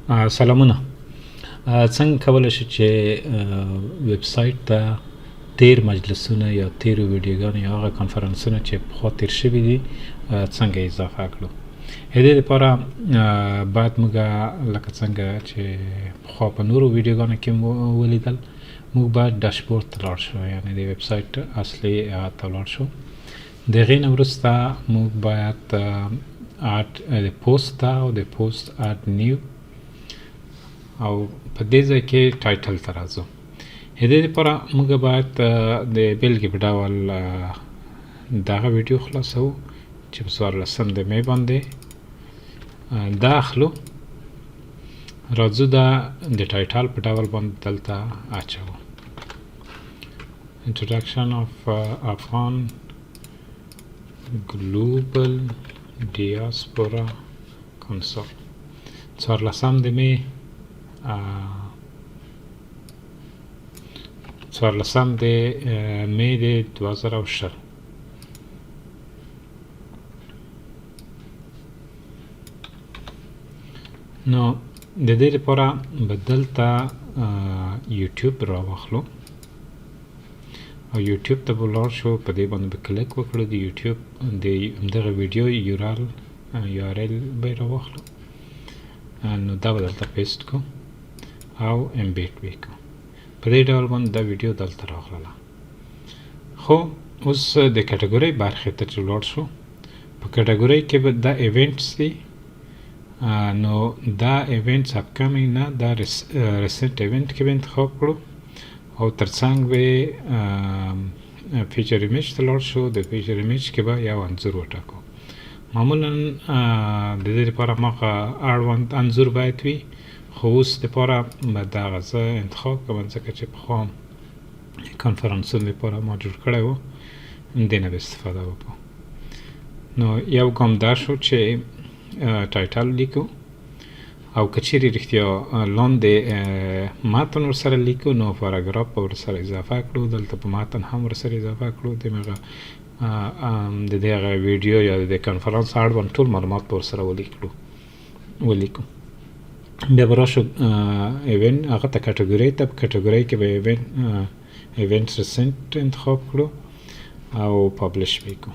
سلامونه. څنګه کولی شو چې ویب سایټ ته تیر مجلسونه یا تیرو ویډیوګانو یا هغه کانفرنسونه چې پخوا تیر شوي دي څنګه اضافه کړو؟ د دې لپاره باید موږ، لکه څنګه چې پخوا په نورو ویډیوګانو کې ولیدل، موږ باید ډاشبورډ ته لاړ شو، یعنی د ویب سایټ اصلي ته لاړ شو. د هغې نه وروسته موږ باید add د پوسټ ته او د post add new او په دې ځای کې title ته راځو. د دې لپاره موږ باید د بیلګې په ډول دغه ویډیو خلاصوو چې په 14 د می باندې دا اخلو، راځو دا د title په ډول باندې دلته اچوو: Introduction of Afghan Global Diaspora Council، 14 د می، 14 د می د 2020. نو د دې لپاره به دلته یوټیوب راواخلو او یوټیوب ته به لاړ شو، په دې باندې به کلیک وکړو، د یوټیوب د دغه ویډیو URL به راواخلو. نو دا به دلته paste کو او embed به کو. په دې ډول باندې دا ویډیو دلته راغله. خو اوس د category برخې ته چې لاړ شو، په category کې به دا events دي. نو دا events upcoming نه، دا recent event کې به انتخاب کړو او ترڅنګ به feature image ته لاړ شو. د feature image کې به یو انځور وټاکو. معمولا د دې لپاره ماغه اړوند انځور باید وي، خو اوس لپاره به دغه زه انتخاب کوم، ځکه چې پخوا کانفرنسونو لپاره ما جوړ کړی و، دې نه به استفاده وکړو. نو یو ګام دا شو چې title لیکو او که چیرې رښتیا لاندې متن ورسره لیکو، نو پاراګراف به ورسره اضافه کړو، دلته په متن هم ورسره اضافه کړو، د هغه د دې هغه ویډیو یا د کانفرنس اړوند ټول معلومات به ورسره ولیکو. بیا به راشو event هغه ته، category ته. په category کې به event recent انتخاب کړو او publish به کو.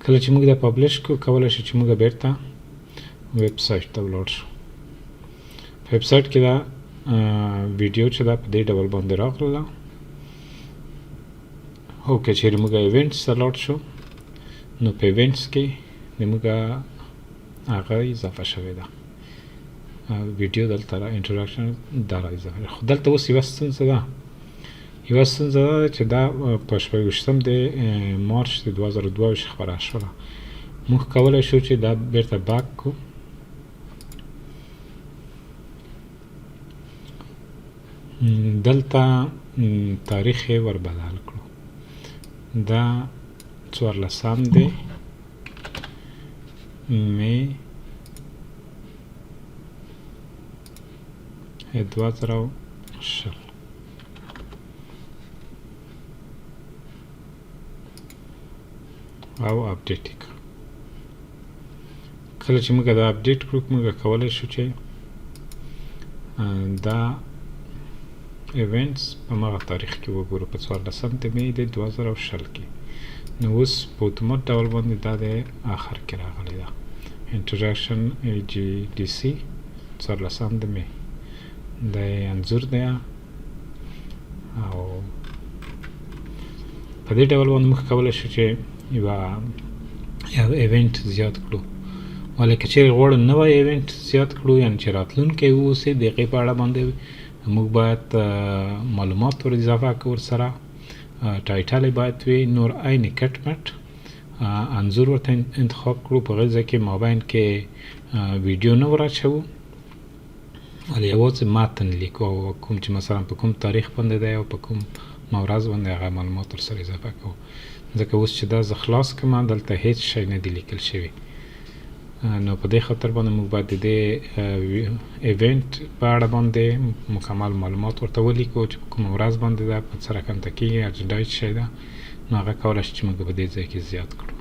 کله چې موږ دا publish کو، کولی شو چې موږ بیرته ویب سایټ ته ولاړ شو. په ویب سایټ کې دا ویډیو چې دا په دې ډول باندې راغله. او که چیرې موږ events ته لاړ شو، نو په events کې د موږ هغه اضافه شوې ده ویډیو، دلته را introduction دا را اضافه. خو دلته اوس یوه ستونزه ده. یوه ستونزه دا ده چې دا په 26 د مارچ د 2022 خپره شوله. موږ کولی شو چې دا بیرته back کو، دلته تاریخ یې ور بدل کړو، دا 14 دی می 2020 او update یې کړو. کله چې موږ دا update کړو، موږ کولی شو چې دا events په مغه تاریخ کې وګورو، په 14 د می د 2020 کې. نو اوس په اتومات ډول باندې دا د آخر کې راغلی ده، introduction AGDC 14 د می، د انځور دی. او په دې ډول باندې موږ کولی شو چې یو event زیات کړو. ولې که چیرې غواړو نوی event زیات کړو، یعنی چې راتلونکی واوسي، د هغې په اړه باندې موږ باید معلومات ور اضافه کړو، ورسره title یې باید وي، نور عین کټ مټ انځور ورته انتخاب کړو، په هغې ځای کې مابین کې ویډیو نه وراچوو، ولې یوازې متن لیکو او کوم چې مثلا په کوم تاریخ باندې دی او په کوم ورځ باندې، هغه معلومات ورسره اضافه کوو. ځکه اوس چې دا زه خلاص کړم، دلته هیڅ شی نه دی لیکل شوی. نو په دې خاطر باندې موږ باید د دې event په اړه باندې مکمل معلومات ورته ولیکو چې په کومه ورځ باندې ده، په څه رقم ته کېږي، اجنډا یې څه شی ده. نو هغه کولی شي چې موږ په دې ځای کې زیات کړو.